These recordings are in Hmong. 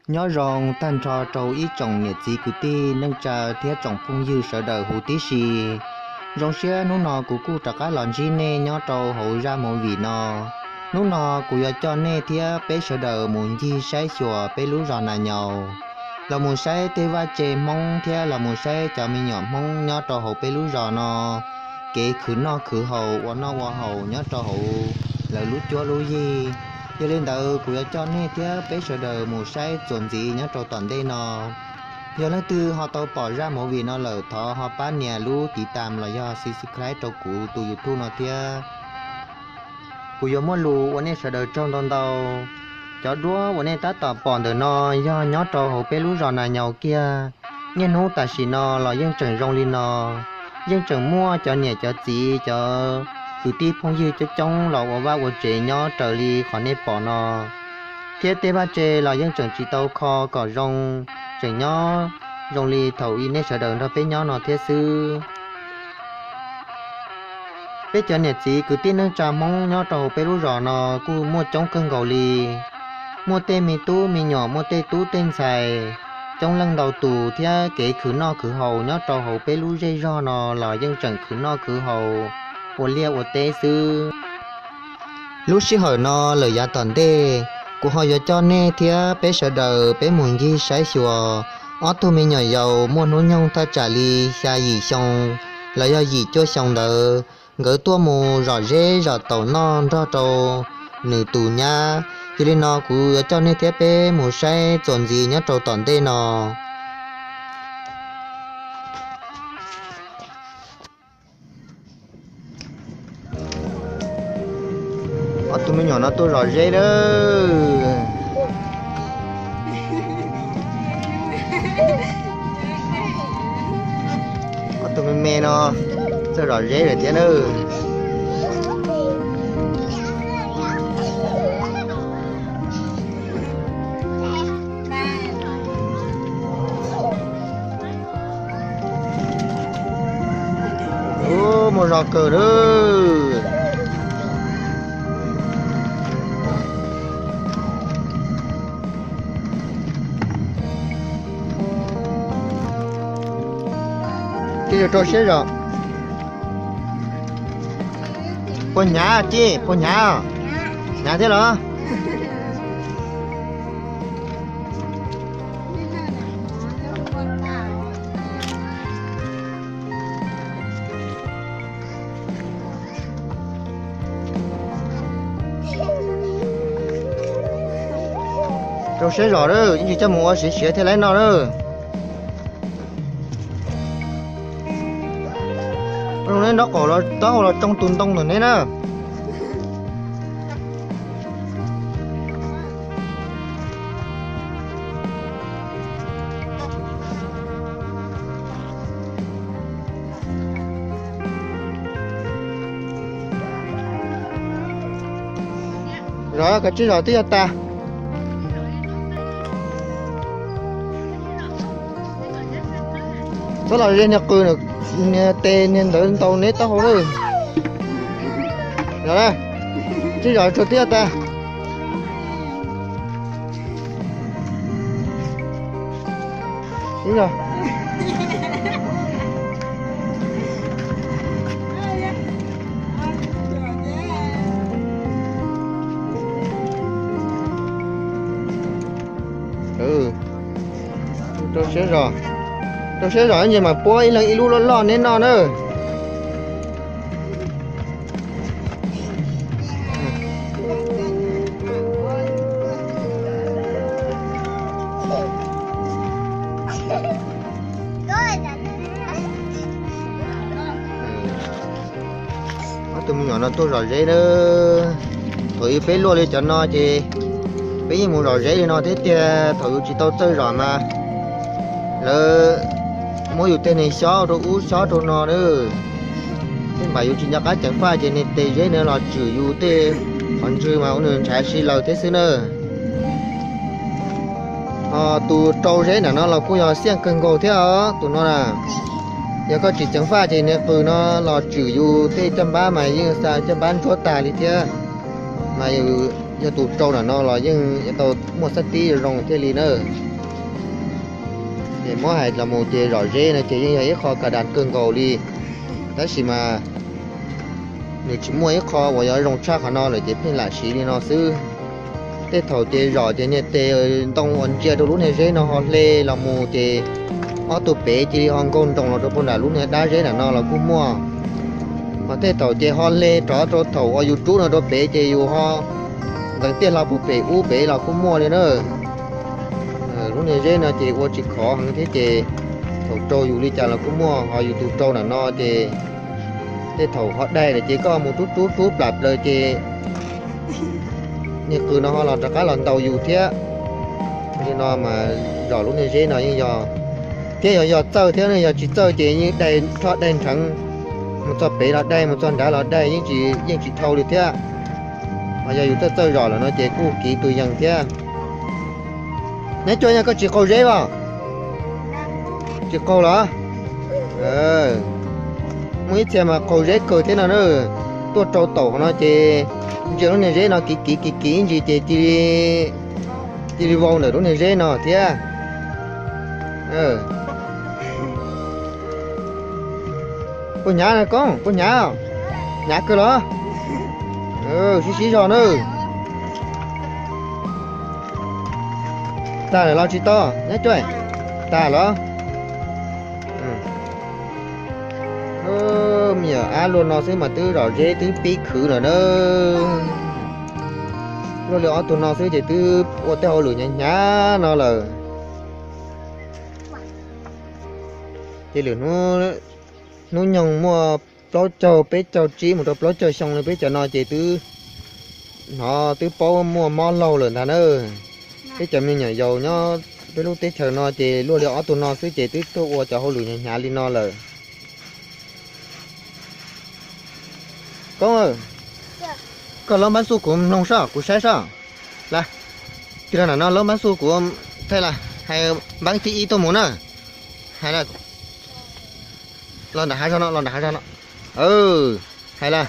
Nyob zoo tag nrho rau ib tsoom niam txiv kwv tij neej tsa thiab tsoom phooj ywg sawv daws huv tib si. Zoo siab hnub no kuv kuj rov qab los ntsib nej nyob rau hauv zaj movie no. Hnub no kuv yuav coj nej thiab peb sawv daws mus ncig saib xyuas peb lub zos Nas Nyaus, los mus saib tej vaj tse Hmoob thiab los mus saib cov me nyuam Hmoob nyob rau hauv peb lub zos no kev khwv noj khwv haus, ua noj ua haus nyob rau hauv lawv lub cuab lub yig. Yog li ntawd kuv yuav coj nej thiab peb sawv daws mus saib txuas ntxiv nyob rau tom ntej no. Yog leej twg ho tau pom zaj movie no lawm, thov ho pab nias lub tiv tam los yog subscribe rau kuv tus YouTube no thiab. Kuv yuav muaj lus ua nej sawv daws tsaug ntau ntau. Cov duab uas nej tab tom pom ntawm no yog nyob rau hauv peb lub zos Nas Nyaus kiag. Niaj hnub tam sim no los yeej tseem zoo li no, yeej tseem muaj cov niam cov txiv, cov kwv tij phooj ywg coob coob los ua vaj ua tsev nyob raws li qhov nej pom no, thiab tej vaj tse los yeej tseem tsis tau kho kom zoo, tseem nyob zoo li thaum ub nej sawv daws nrog peb nyob no thiab xwb. Peb cov niam txiv kwv tij neej tsa Hmoob nyob rau hauv peb lub zos no kuj muaj coob kawg nkaus li. Muaj tej me tub me nyuam, muaj tej tub tej ntxhais, coob leej ntau tus thiab kev khwv noj khwv haus nyob rau hauv peb lub zej zog no los yeej tseem khwv noj khwv haus, ua liaj ua teb xwb. Lub sij hawm no lawm yav tom ntej, kuv ho yuav coj nej thiab peb sawv daws peb mus ncig saib xyuas ob tug me nyuam yaus muaj hnub nyoog thaj tsam li xya yim xyoo los yog yim cuaj xyoo ntawd, nkawd tuaj mus zom zeb zom taum noj nrog rau nws tus nyab. Yog li no kuv yuav coj nej thiab peb mus saib txuas ntxiv nyob rau tom ntej no. Ob tug me nyuam no tuaj zom zeb lawm. Ob tug me me no txawj zom zeb lawm thiab nawb. Ub, muaj zog kawg lawm. Tij, rau siab zom. Puas hnyav tij, puas hnyav? Hnyav thiab los? Rau siab zom lawm, yeej tsis coj mus ua siav siav thiaj li noj lawm. Zoo neb nraub qaum taub hau los tsoo tus ntoo ntawm neb na. Zom, koj tsij zom twb yuav tag. Txhob los ze niag qws, niag tes niag ntawd ntaus neb taub hau lawm. Zom, tsij zom tsuag twb yuav tag. Rau siab zom, rau siab zom ib ntsis mas puab ib leeg ib lub loj loj neb noj na. Ob tug me nyuam no tuaj zom zeb lawm. Thaum ub peb luaj li cov no ces peb yeej mus zom zeb li no thiab tiag, thaum yus tsis tau txawj zom mas lawv muab yus tej neeg xyob rau ub xyob rau no na. Tej npam yus tsis nco qab ceev faj ces niag tes zeb no los tswm yus tej qhov ntswg mas ua nws ntshav si laws thiab xwb na. Ho tus rau zeb ntawm no los kuj yog xiaj kawg nkaus thiab os tus no na. Yog koj tsis ceev faj ces niag qws no los tswm yus tej caj npab mas yeej xa caj npab ntsuab tag li thiab. Mas yus Yog tus rau ntawm no los yeej yuav tau muaj xab tib zoo thiaj li na. Ces muab hais los mus ces zom zeb no ces yeej yog ib qho ka das kawg nkaus li, tab sis mas nws tsis muaj ib qho uas yuav zoo tshaj qhov no lawm ces pheej lam siv li no xwb. Tej thaum ces zom ces niag tes ntoo uas ntsia rau lub niag zeb no ho hle los mus ces ob tug pev cia li ho nkaug nroos los rau puag nram lub niag dab zeb nram no los kuj muaj. Ho tej thaum ces ho hle rov rau thaum uas yus rub no rau pem ces yus ho ntxeev tiaj hlo puag pem ub pem los kuj muaj li na. Lub niag zeb no ces ua tsis khov heev thiab ces thaum rau yus li cas los kuj muaj, ho yus tus rau ntawm no ces tej thaum ho daig lawm ces koj mus rub rub rub plam plaws ces niag qws no ho los rov qab los ntaus yus thiab. Li no mas zom lub niag zeb no yeej yog, thiab yog yog txawj thiab ne, yog tsis txawj ces yeej daig rho daig nrheev, mus txog pem los daig mus txog nrad los daig yeej tsis dhau li thiab. Ho yog yus txawj txawj zom lawm no ces kuj kiv tus yees thiab. Nyob cuaj, yog koj tsis qaug zeb os? Tsis qaug los? Muaj ib txhia mas qaug zeb kawg thiab no na. Tuaj rau taum no ces ntsia lub niag zeb no kiv kiv kiv kiv ib ntsis ces cia li vau ntawm lub niag zeb no thiab. Puas hnyav na koob, puas hnyav? Hnyav kawg los? Sib sib zog na. Tag lawm los tsis tau, nyob cuaj? Tag los? Me nyuam ab luaj no xwb mas twb zom zeb twb pib khwv lawm na. Luaj li ob tug no xwb ces twb ua tej hauj lwm hnyav hnyav no lawm. Ces lwm hnub nyoog muaj plaub caug peb caug tsib mus rau plaub caug xyoo li peb cov no ces twb hnov twb paub muaj mob laug lawm ntag na. Peb cov me nyuam yaus nyob peb lub teb chaws no ces luaj li ob tug no xwb ces twb tuaj ua cov hauj lwm hnyav hnyav li no lawm. Koob, koj laub npab xu kuv mloog soj, kuv saib soj. Las, tig los nram no laub npab xu kuv thaij las, hais npab thib ib tuaj mus na. Hais las, los nram hav zog no, los nram hav zog no. Hais las.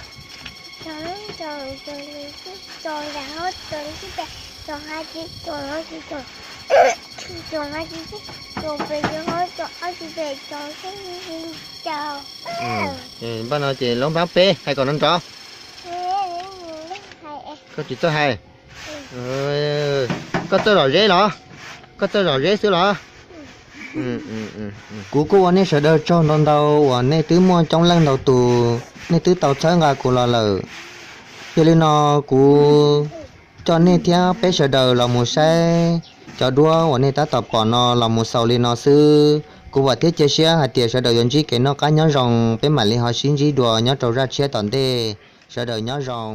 Npaj no ces laub npab peb hais kom nrov nrov. Koj tsis txawj hais. Koj txawj zom zeb los? Koj txawj zom zeb xwb los? Kuv kuj ua nej sawv daws tsaug ntau ntau uas nej twb muaj coob leej ntau tus, nej twb tau txhawb nqa kuv los lawm. Yog li no kuv coj nej thiab peb sawv daws los mus saib cov duab uas nej tab tom pom no los mus xaus li no xwb. Kuv vam thiab cia siab hais tias sawv daws yuav ntsib kev noj qab nyob zoo, peb mam li ho sib ntsib dua nyob rau zaj tshiab tom ntej. Sawv daws nyob zoo.